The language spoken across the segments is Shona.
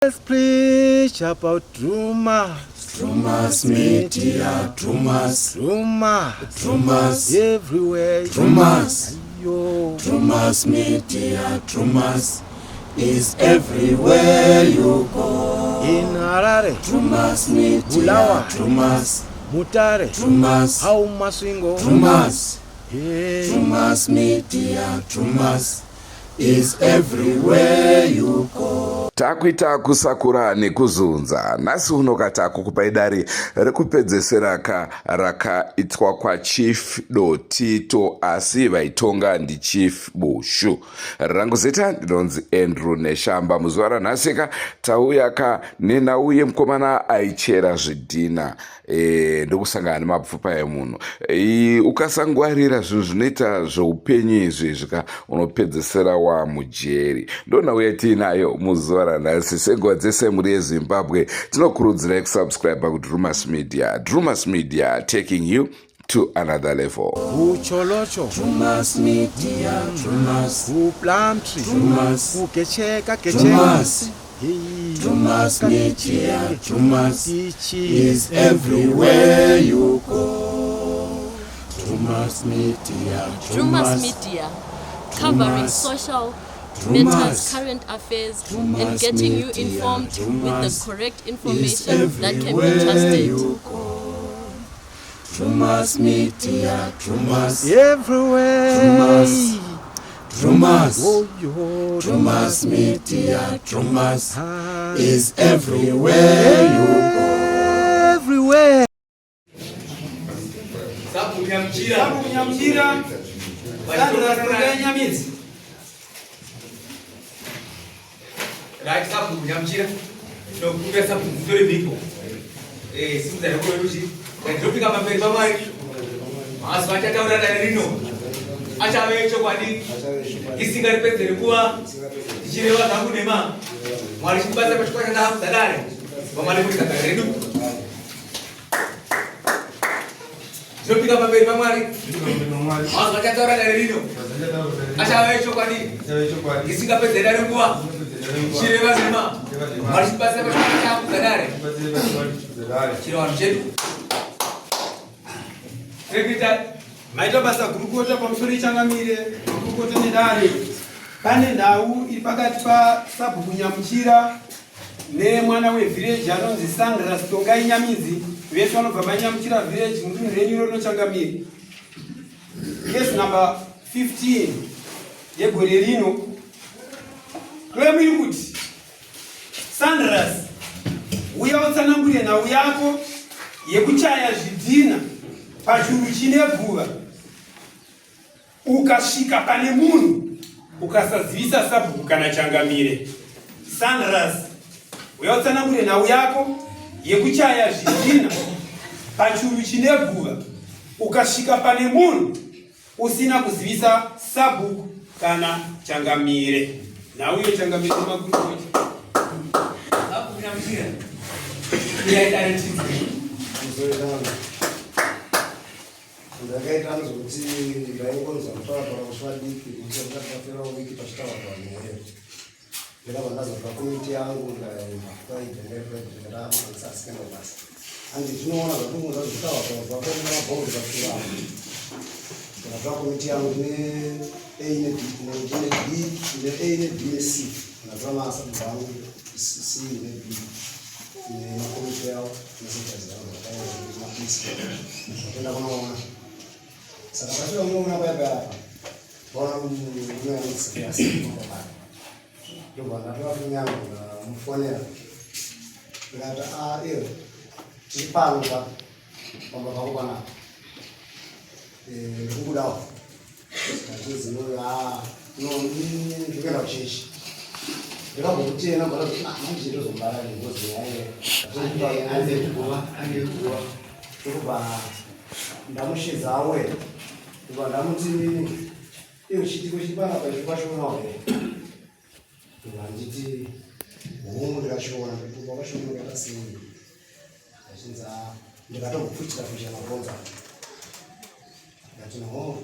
Let's preach about Druma. Drumas Media, Drumas, Druma. Drumas, Everywhere. Drumas, Yo. Drumas Media, Drumas is everywhere you go. In Harare. Drumas Media, Bulawa. Drumas, Mutare. Drumas, How Masvingo. Drumas, Hey. Drumas Media, Drumas is everywhere you go. Takuita kusakura nekuzunza. Nhasi uno ka takukupai dare rekupedzesera ka rakaitwa kwaChief Dotito asi vaitonga ndiChief Bushu. Rangu zita ndinonzi Andrew Neshamba. Muzuva ranhasi ka tauya ka nenhau yemukomana aichera zvidhina e, ndokusangana nemapfupa emunhu e, ukasangwarira zvinhu zvinoita zveupenyu izvi zvika unopedzesera wamujeri. Ndonhau yatiinayo muzuva ranhasi. Senguva dzese mhuri yeZimbabwe tinokurudzirai kusubscribe kuDrumas Media. Drumas Media, taking you to another level. Kucholocho. Drumas Media, Drumas, KuPlumtree. Drumas, Kugecheka gecheka. Drumas, Hey. Drumas Media, Drumas Ichi. is everywhere you go. Drumas Media, Drumas Drumas, Media, covering Drumas, social Drumas, matters, current affairs, and Drumas getting you Media, informed with Drumas the correct is information that can be everywhere trusted. you go. Drumas Media, Drumas, Everywhere. Drumas, Drumas, Oh, yo. Drumas Media, Drumas Ah. is everywhere you go. Everywhere. Sabhuku Nyamuchira, Sandra Tongai Nyamidzi. Right, Sabhuku Nyamuchira. Ndinokumbira sabhuku mutore mhiko. Eh, simudza ruoko rwerudyi. Ndinopika pamberi paMwari. Mazwi achataura dare rino achave echokwadi isingaripedzeri kuva ndichireva zvangu nhema. Mwari chitibatsira pachikwa chandakudza dare. VaMwari muri dare redu. Ndinopika pamberi paMwari. Mazwi achataura dare rino achave echokwadi isingapedzeri dare nguva ndichireva nhema. Mwari chitibatsira pachikwa chandakudza dare. Chivanhu chedu. Secretary. Maita basa gurukota pamusoro ichangamire gurukota nedare. Pane nhau iri pakati pasabhuku Nyamuchira nemwana wevhireji anonzi Sandra Tongai Nyamidzi. Vese vanobva paNyamuchira village mudunhu renyu iro rinochangamire. Case number 15 yegore rino. Claim iri kuti Sandras, uya utsanangure nhau yako yekuchaya zvidhina pachuru chine guva ukasvika pane munhu ukasazivisa sabhuku kana changamire. Sandras, uya utsanangure nhau yako yekuchaya zvidhina pachuru chine guva ukasvika pane munhu usina kuzivisa sabhuku kana changamire. Nhau iyo changamire nemakurukota. Sabhuku Nyamuchira. Uyai dare tidze. Ndakaita zvekuti ndaingonzwa kutaura taura kusva diki kuti ndakati ndapera wiki pachitaura taura newe. Ndakabva ndazobva komiti yangu ndikaenda Friday ndaiFriday ndikati asikana basa. Andi zvinoona zvatinonzwa zvitaura taura zvako nemabhonzo zvakura. Ndakatora komiti yangu ne A ne B ne ne B ne A ne B ne C. Ndakatora masabhuku angu C ne B nemakomiti yawo nesekretary yangu ndakaenda kumapisi. Ndakaenda kunoona. Saka pashure unoona paya paya apa. Vaona unoyanisikiasipapapa. Ndobva ndatora foni yangu ndamufonera. Ndikati ah iwe tiri pano pa pamba pako panapa. Eh, ndikubudawo. Ndachinzi iwe ah no ndikuenda kuchechi. Ndakambokutena mbona kuti ah manje ndozombara ngozi yaye. Ndokubva ndamushedza awe. Ndobva ndamuti iwe chiitiko chiri panapa ichi wachionawo here? Ndobva nditi hongu ndikachiona ndikubva wakachiona ndikaita sei? Ndachinzi ah ndikatombopfuchira fuchira mabhonzo aya. Ndikati no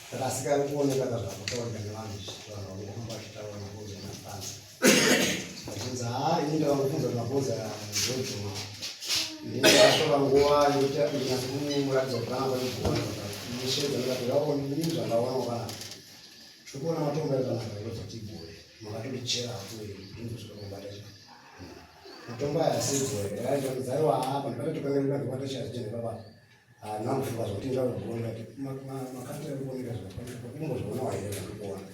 ndakasika kuoneka kazvakutaurika nevanhu izvi vanhu vangofamba vachitaura mabhonzo emapanzi. Ndabvunza, haa ini ndakangobvunza kuti mabhonzo aya ndodhuma. Ndakatora nguva yekuti ndinatse kumuratidza kuti panapa pane guva ndikashedza ndikati raoni ini zvandaona panapa. Tiri kuona matombo ari panapa ekuratidza kuti igore. Makatorichera hapo ndinozosvika kubata chii. Matombo aya asegore. Ndakati aiwa haa panhu patatokanganira ndobata chii ipapa. Handina kufunga zvekuti ndakugona kuti makatira kuoneka zvakaimbozvionawo here zvandikuona.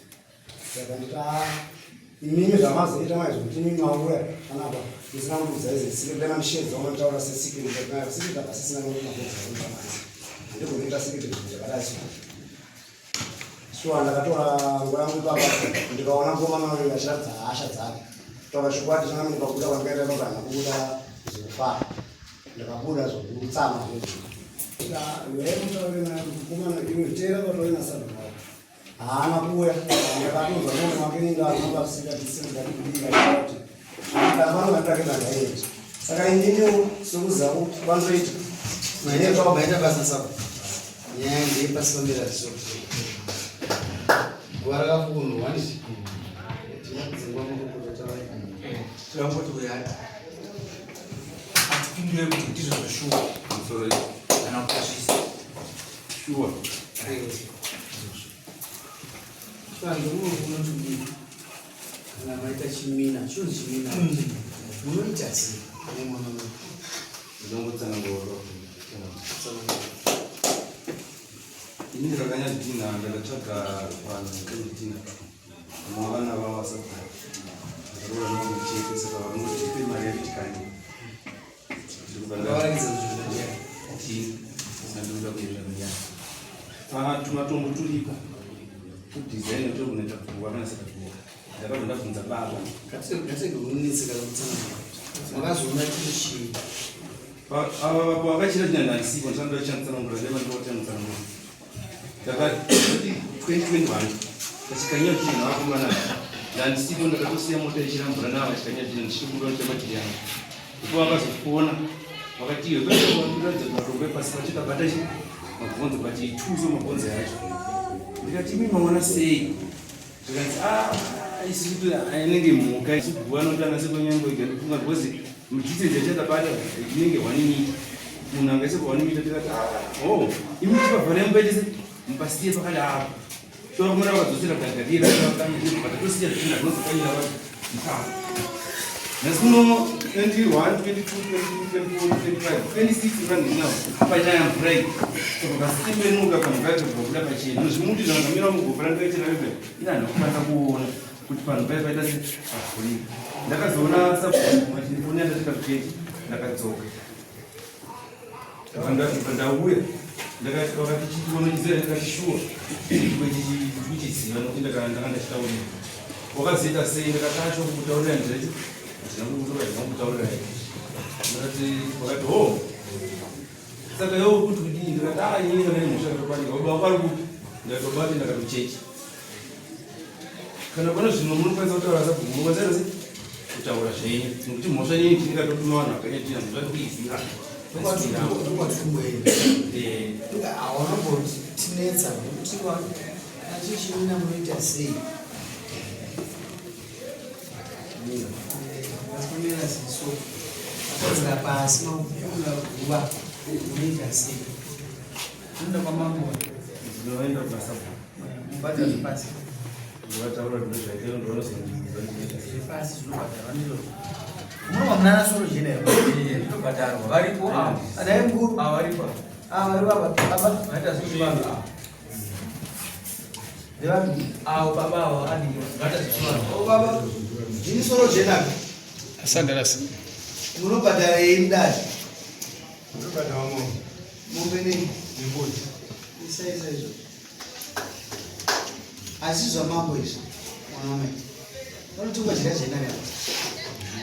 Saka nditi ah, imimi zvamazoita manje zvekuti imimi mauya panapa musina kundiudza izvi secret dai mandisheedza manditaura sesecret but secret hapasisina nekuti mabvunza amuita manje. Handigoni kuita secret zvinhu zvakadai so. Shuwa ndakatora nguva yangu ipapa ndikaona mukomana uyu achiratidza hasha dzake. Kutaura chokwadi changa ndikabuda kwandikaita ipapa handina kubuda zvekufara. Ndakabuda zvekutsama zvezvo. Mutaure naye kuti mukomana iwe teera kwatove nasabhuku wako. Haana kuuya. Ndakatonzwa mumwe wake nenge anonga tisingatibudira kuti kana vanonga ndakaita. Saka ininiwo sekuziva kuti vandoita. Maita basa sabo. Nyaya ndeyepasipamira ziso. Guva rakafukunurwa handiti? Tinadzingwa mukupota tavai. Tinangoti uya atipindure kuti ndizvo zveshuwa kana kuti hazvisi. Shuwa. Vanhu unoti kudii? Kana maita chimina, chinonzi chimina. Munoita sei nemwana wenyu? Ndinongotsanangura. Ini ndakakanya zvidhina ndakatsvaga vanhu vezvidhina vamwe vana vavo vasati ndakaroora navo chete saka vakangoti tipe mari yacho tikanye. Vakawarakidza zvinhu ndiani? Chii? Sandinoda kuenda ndiani? Ah, tumatombo turiko. Tudesign tokunoita kuwa kana saka kuwa. Ndakabva ndabvunza baba. Ngatirege kunetseka kutsanangura. Makazoona chiri chii? Ava baba vakachira china ndandisipo ndisati ndachanitsanangura ndeva ndotsanangura. Ndakati 2021 tachikanya china vakomana ndandisipo ndakatosiya mota ichirambura navo vachikanya china ndichitobuda ndichamatiri yangu. Ndipo vakazofona vakati iyo kuratidza matombo epasi pachakabata chi mabhonzo but ituso mabhonzo yacho. Ndikati imi maona sei? Zvikanzi ah isusu inenge mhuka isu guva notanga sekonyango ega ndikufunga because distance yachakabata inenge 1 meter. Munhu angaise pa 1 meter tikati ah oh imi chibavhara mupaite se mupasiye pakadaro. Sure kumona vakadzosera gagadira vakatosiya zvinhu zvinozokanyira vanhu mukati. Nhasi uno 21, 22, 23, 24, 25, 26 vanhu panyaya mvura iyi. Saka vakasimbenuka panhu paya pabuda pachena. Zvimuti zvakamira mugopera ndakaitira bebe ina handina kukwanisa kuona kuti panhu paya paita se pavhurika. Ndakazoona sabhuku vachindifoni yandasvika kuchechi ndakadzoka. Ndabva ndauya ndakati chionizera ndikati shuwa kuchiziva nokuti ndakanga ndachitaurira wakazoita sei ndakati acho kutaurira ndiraiti handina kutaurira ndakati wakati ho saka iwe kuti kudii ndikati a inini kana mhosva ndakapandika baba wako ari kupi ndikati baba vake ndakati kuchechi kana pane zvimwe munokwanisa kutaura sabhuku munokwanisa sei kutaura zvenyu nekuti mhosva inini ndingatotuma vanhu vakanyatina mhosva ndikuiziva Awanambotinetsa nekuti achichimina munoita sei Vakamera ziso vakadzira pasi makukura guva munoita sei Anoenda kwamambo ndinoenda kubasa mubhadhara zvepasi ndovataura kuti ndozvaita ndonozondiudza ndinoita sei zvepasi zvinobhadharwa ndizvo munobva munana soro jena here Zvinobhadharwa varipo ava. Adai mukuru Ava varipo ava. Ah, vari baba baba Vaita zvechivanhu ava. Ndevapi? Avo baba avo vakadii vaita zvechivanhu. Oh baba ndini soro jena Sandaras. Munobhadhara yei mudare? Munobhadhara mombe. Mombe nei? Nembudzi. Isa isa izvo. Asi zvamambo izvi mwana wamai. Vanotongwa jira jena rero.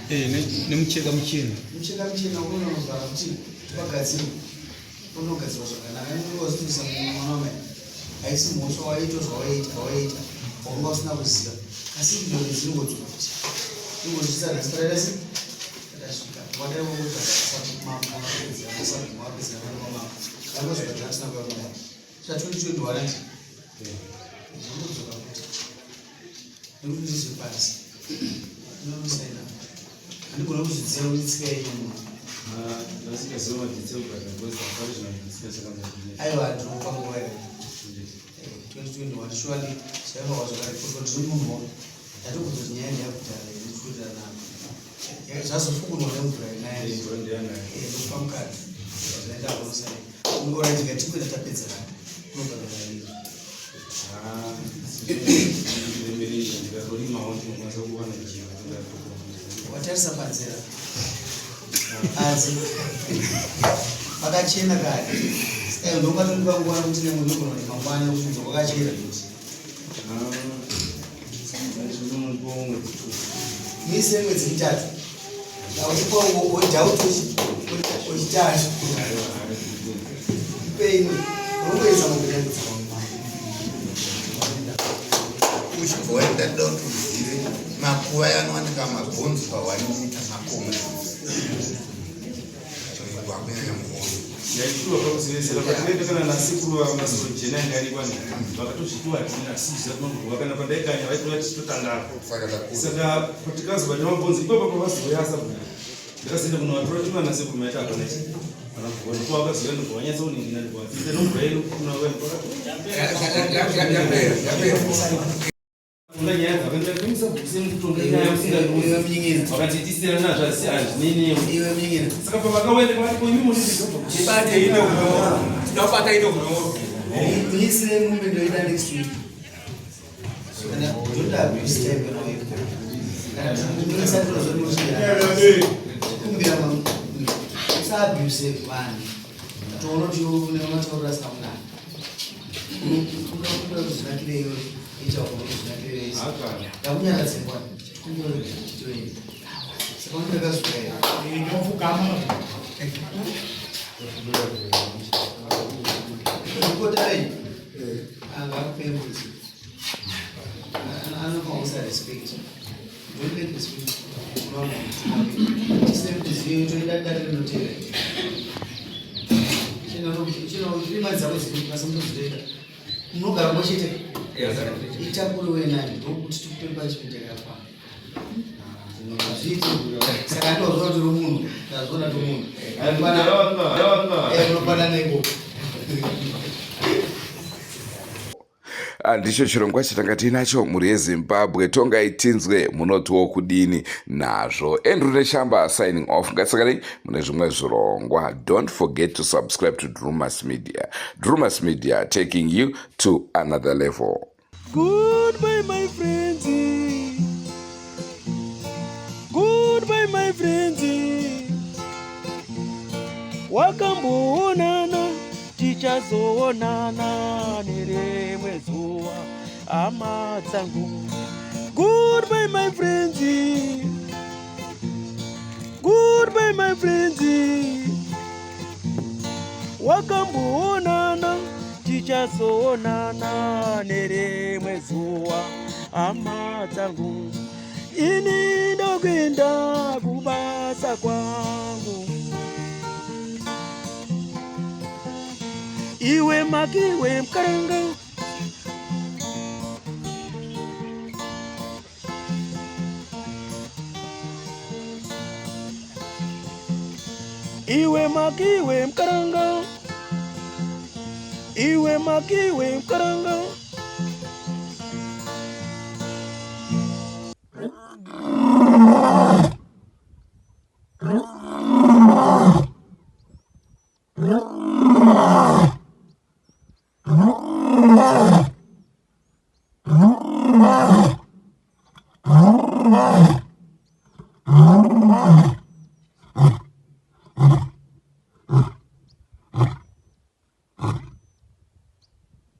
Eh, nemucheka muchena. Mucheka muchena unonovhara kuti pagadzirwe. Unogadzirwa zvakanaka. Unozvisa mwana wamai. Haisi mhosva waita zvawaita waita. Wanga usina kuziva. Asi ndonge dzinongodzoka kuti. Ingozvisa nhasi paraita sei? Tasvika. Wadai wongobhadhara mambo mapedzera masabhuku mapedzera vana vamambo. Vangozobhadhara tisina kuva mudare. Sha 2021 ati. Zvongodzoka kuti. Nekuti ndizvo pasi. Unonosaina. Ndokuzviziva kuti tsika yenyu muno. Aiwa, ndinopa nguva here? 2021 surely zvaiva zvakarepotwa. Ndiri munhu ndatobvunza kuti nyaya ndeyakudhara here, ndikuitirana zvazofukunwa nemvura inaya. Ndokupa mukana zvaenda kunosai ungoratika tikuenda tapedzerana unobhadhara ii. Watarisa panzira panze pakachena kare. Saka ndokatonipa nguva kuti nemwe ndogona kuti mangwana kuti kwakachena. Mise mwedzi mitatu auchipa odhauti wechitatu ipeimwe unongoisa mumwe. Uchibva waenda toda kuti uzive makuva yanowanika mabhonzo pa1 mita makomo kunyanya muhondo. Ndaituwa pakusivezera patinoenda kana nasekuru vamasoro jena anga ari kwani vakatozvitiwa hatina asiza tinongorwa kana pandaikanya vaitora tichitotandara. Saka takura. Saka patikazobata mabhonzo ipapo pavazoyasa ndakazoenda kunovatora tima nasekuru maita hapana chi ndipo vakazoya ndobva vanyatsa kuningina ndobva vadzidza nomvura yedu kuna Yapera, yapera. Kutonga nyaya dzakaenda kuimisa bhukiseni kutonga nyaya usingandiuzi vakati tisiyana nazvo asi hazvinei. Iwe munyingina. Saka pavakauya ndikavati ko imi munondibva Chibate ino kunooro. Tinobata ino kunooro. Muisire mombe ndoida next week. Kana ndoda abuse time kana waipo. Kana ndinosatura zvinochira. Kumbira mamu. Usaabuse vanhu. Toona kuti une matauriro asina kunaka. Unoda kumbira kuti zvinakire iwe. Ita kuti zvinakire iwe. Ndakunyaradza ngwani. Kumbira kuti titoenda. Saka unoda kazuka here? Ndopfugama. Ripota renyu angakupe mbudzi anofanira respect. Don't let respect. Tisembuziyo toenda dare rinotevera. Chino dzako dziri masambodzitoita munogara mochete itakure wenani ndokuti tikupe punishment yakakwana zviiti. Saka ndozvona tiri munhu, ndazvona tiri munhu unopana neko. Ndicho chirongwa chatanga tiinacho mhuri yeZimbabwe. Tongai tinzwe munotiwo kudini nazvo. Andrew Neshamba signing off. Ngatisakanei mune zvimwe zvirongwa. Don't forget to subscribe to Drumas Media. Drumas Media, taking you to another level. Goodbye, my friends. Goodbye, my friends. Wakamboonana, tichazoonana nerimwe zuva, hama dzangu. Goodbye, my friends. Goodbye, my friends. Wakamboonana, tichazoonana nerimwe zuva, hama dzangu. Ini ndokuenda kubasa kwangu. Iwe makiwe mkaranga. Iwe makiwe mkaranga. Iwe makiwe mkaranga.